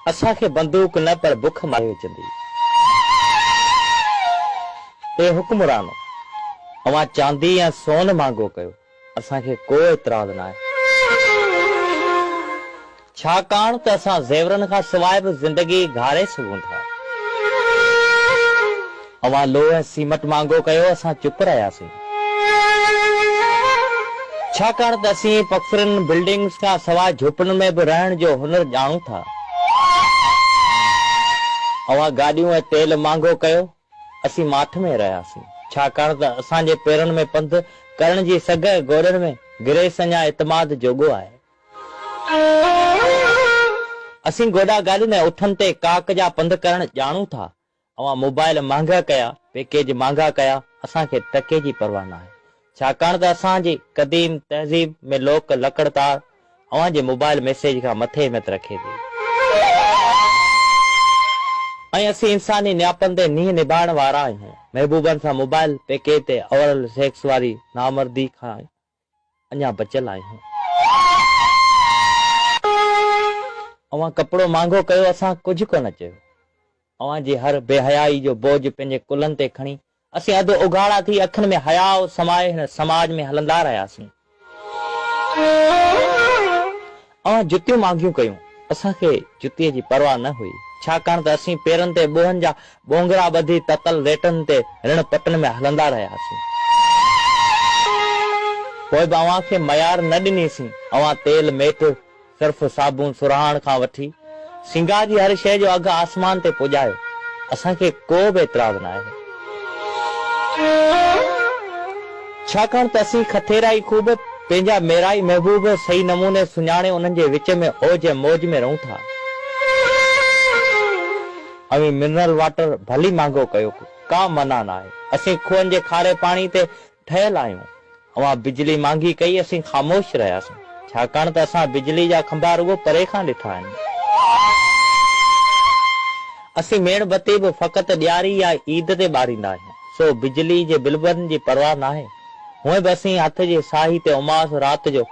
اسان کي بندوق نه پر بک ماري وجهندي. اي حڪمرانو! اوهان چاندي يا سون مهانگو ڪيو، اسان کي ڪو اعتراض ناهي. ڇاڪاڻ ته اسان زيورن کان سواء به زندگي گهاري سگهون ٿا. اوهان لوهه ۽ سيمٽ مهانگو ڪيو، اسان چپ رهياسين. ڇاڪاڻ ته اسين پڪسرن، بلڊنگز، کان سواء جهوپڙين ۾ به رهڻ جو هنر ڄاڻون ٿا. اوهان گاڏيون ۽ تيل مهانگو ڪيو، اسين ماٺ ۾ رهياسين. ڇاڪاڻ ته اسان جي پيرن ۾ پنڌ ڪرڻ جي سگهه ۽ گوڏن ۾ گريس اڃا اعتماد جوڳو آهي. اسين گوڏا گاڏين ۽ اٺن تي ڪاڪ جا پنڌ ڪرڻ ڄاڻون ٿا. اوهان موبائل مهانگا ڪيا، پيڪيج مهانگا ڪيا، اسان کي ٽڪي جي پرواهه ناهي. ڇاڪاڻ ته اسان جي قديم تهذيب ۾ لوڪ لڪڙ تار اوهان جي موبائل ميسيج کان مٿي اهميت رکي ٿي. ۽ اسين انساني نياپن تي نينهن نڀائڻ وارا آهيون. محبوبن سان موبائل پيڪيج تي اورل سيڪس واري نامردي کان اڃا بچيل آهيون. اوهان ڪپڙو مهانگو ڪيو اسان ڪجهه ڪونه چيو. اوهان جي هر بي حيائي جو بوجهه پنهنجي ڪلهن تي کڻي اسين اڌ اگهاڙا ٿي اکين ۾ حياء سمائي هن سماج ۾ هلندا رهياسين. اوهان جتيون مهانگيون ڪيون، اسان کي جتيء جي پرواهه نه هئي، ڇاڪاڻ ته اسين پيرن تي ٻوهن جا ٻونگرا ٻڌي تتل ريٽن تي رڻ پٽن ۾ هلندا رهياسين. پوء به اوهان کي ميار نه ڏنيسين، اوهان تيل، ميٽ، سرف، صابون، سرهاڻ کان وٺي سينگار جي هر شيء جو اگهه آسمان تي پڄايو، اسان کي ڪو به اعتراض ناهي. ڇاڪاڻ ته اسين کٿيرائي خوب پنهنجا ميرائي محبوب صحيح نموني سڃاڻي انهن جي وچ ۾ اوج ۽ موج ۾ رهون ٿا. اوهين منرل واٽر ڀلي مهانگو ڪيو ڪا منع ناهي. اسين کوهن جي کاري پاڻي تي ٺهيل آهيون. اوهان بجلي مهانگي ڪئي اسين خاموش رهياسين. ڇاڪاڻ ته اسان بجلي جا کنڀا رڳو پري کان ڏٺا آهن. اسين ميڻ بتي به فقط ڏياري يا عيد تي ٻاريندا آهيون. سو بجلي جي بلبن جي پرواهه ناهي. هونئن به اسين هٿ جي ساهي تي اماس رات جو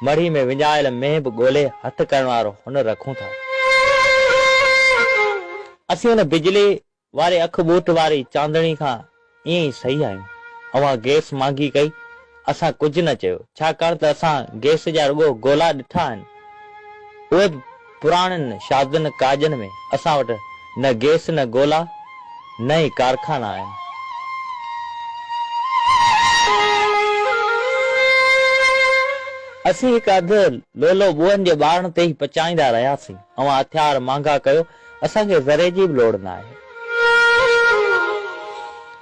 مڙهي ۾ وڃايل مينهن به ڳولي هٿ ڪرڻ وارو هنر رکون ٿا. اسين ان بجلي واري اک ٻوٽ واري چاندڻي کان ائين ئي صحيح آهيون. اوهان گئس مهانگي ڪئي، اسان ڪجهه نه چيو، ڇاڪاڻ ته اسان گئس جا رڳو گولا ڏٺا آهن، اهي به پراڻين شادين ڪاڄن ۾. اسان وٽ نه گئس نه گولا، نه ئي ڪارخانا آهن. اسين هڪ اڌ لولو ٻوهن جي ٻارڻ تي ئي پچائيندا رهياسين. اوهان هٿيار مهانگا ڪيو، اسان کي ذري جي به لوڙ ناهي.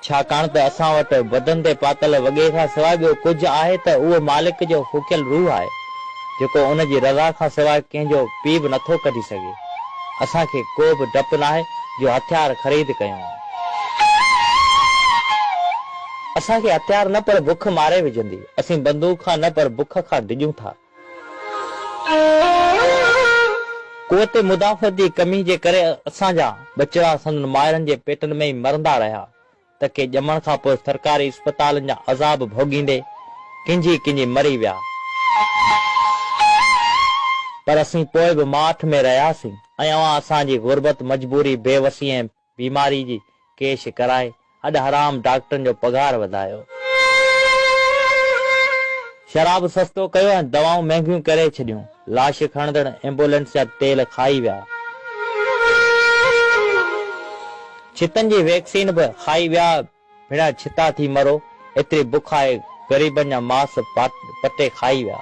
ڇاڪاڻ ته اسان وٽ بدن تي پاتل وڳي کان سواء ٻيو ڪجهه آهي ته اهو مالڪ جو ڦوڪيل روح آهي، جيڪو ان جي رضا کان سواء ڪنهن جو پيء به نٿو ڪڍي سگهي. اسان کي ڪو به ڊپ ناهي جو هٿيار خريد ڪيون. اسان کي هٿيار نه پر بک ماري وجهندي. اسين بندوق کان نه پر بک کان ڊڄون ٿا. قوت مدافعت جي ڪمي جي ڪري اسان جا ٻچڙا سندن مائرن جي پيٽن ۾ ئي مرندا رهيا ته ڪي ڄمڻ کان پوء سرڪاري اسپتالن جا عذاب ڀوڳيندي ڪنجهي ڪنجهي مري ويا. پر اسين پوء به ماٺ ۾ رهياسين ۽ اوهان اسان جي غربت، مجبوري، بي وسي ۽ بيماري جي ڪيش ڪرائي هڏ حرام ڊاڪٽرن جو پگهار وڌايو. شراب سستو ڪيو ۽ دوائون مهنگيون ڪري ڇڏيون. لاش کڻندڙ ايمبولينس جا تيل کائي ويا. ڇتن جي ويڪسين به کائي ويا ڀيڻا ڇتا ٿي مرو ايتري بک آهي غريبن جا ماس پٽي کائي ويا.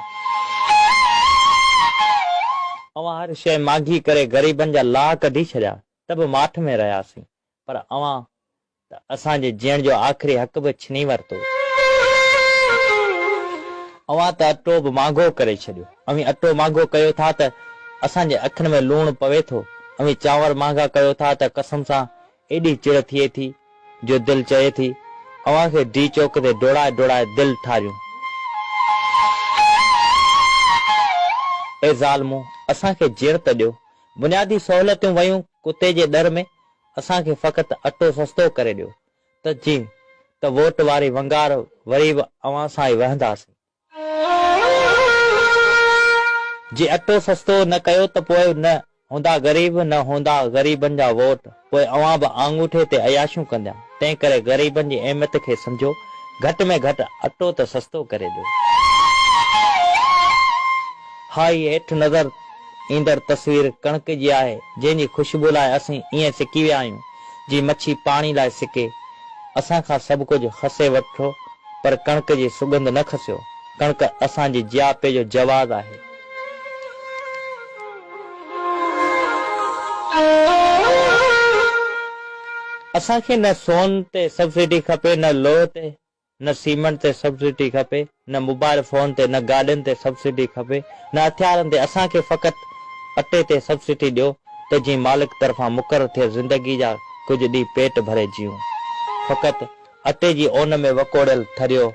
اوهان هر شيء مانگهي ڪري غريبن جا لاهه ڪڍي ڇڏيا. ته به ماٺ ۾ رهياسين، پر اوهان ته اسان جي جيئڻ جو آخري حق به ڇني ورتو. اوهان ته اٽو به مهانگو ڪري ڇڏيو. اوهين اٽو مهانگو ڪيو ٿا ته اسان جي اکين ۾ لوڻ پوي ٿو. اوهين چانور مهانگا ڪيو ٿا ته قسم سان ايڏي چڙ ٿئي ٿي جو دل چئي ٿي اوهان کي ڊي چوڪ تي ڊوڙائي ڊوڙائي دل ٺاريون. اي ظالمو! اسان کي جيئڻ ته ڏيو. بنيادي سهولتيون ويون ڪتي جي ڏر ۾، اسان کي فقط اٽو سستو ڪري ڏيو ته جي ته ووٽ واري ونگار وري به اوهان سان ئي وهنداسين. جي اٽو سستو نه ڪيو ته پوء نه هوندا غريب نه هوندا غريبن جا ووٽ، پوء اوهان به آڱوٺي تي عياشيون ڪندا، تنهن ڪري غريبن جي اهميت کي سمجهو، گهٽ ۾ گهٽ اٽو ته سستو ڪري ڏيو. ها هي هيٺ نظر ايندڙ تصوير ڪڻڪ جي آهي، جنهن جي خوشبو لاء اسين ائين سڪي ويا آهيون، جيئن مڇي پاڻي لاء سڪي. اسان کان سڀ ڪجهه کسي وٺو پر ڪڻڪ جي سڳنڌ نه کسيو. ڪڻڪ اسان جي جياپي جو جواز آهي. اسان کي نه سون تي سبسڊي کپي نه لوهه تي، نه سيمنٽ تي سبسڊي کپي، نه موبائل فون تي، نه گاڏين تي سبسڊي کپي، نه هٿيارن تي، اسان کي فقط اٽي تي سبسڊي ڏيو ته جيئن مالڪ طرفان مقرر ٿيل زندگي جا ڪجهه ڏينهن پيٽ ڀري جيئون. فقط اٽي جي اون ۾ وڪوڙيل ٿريو.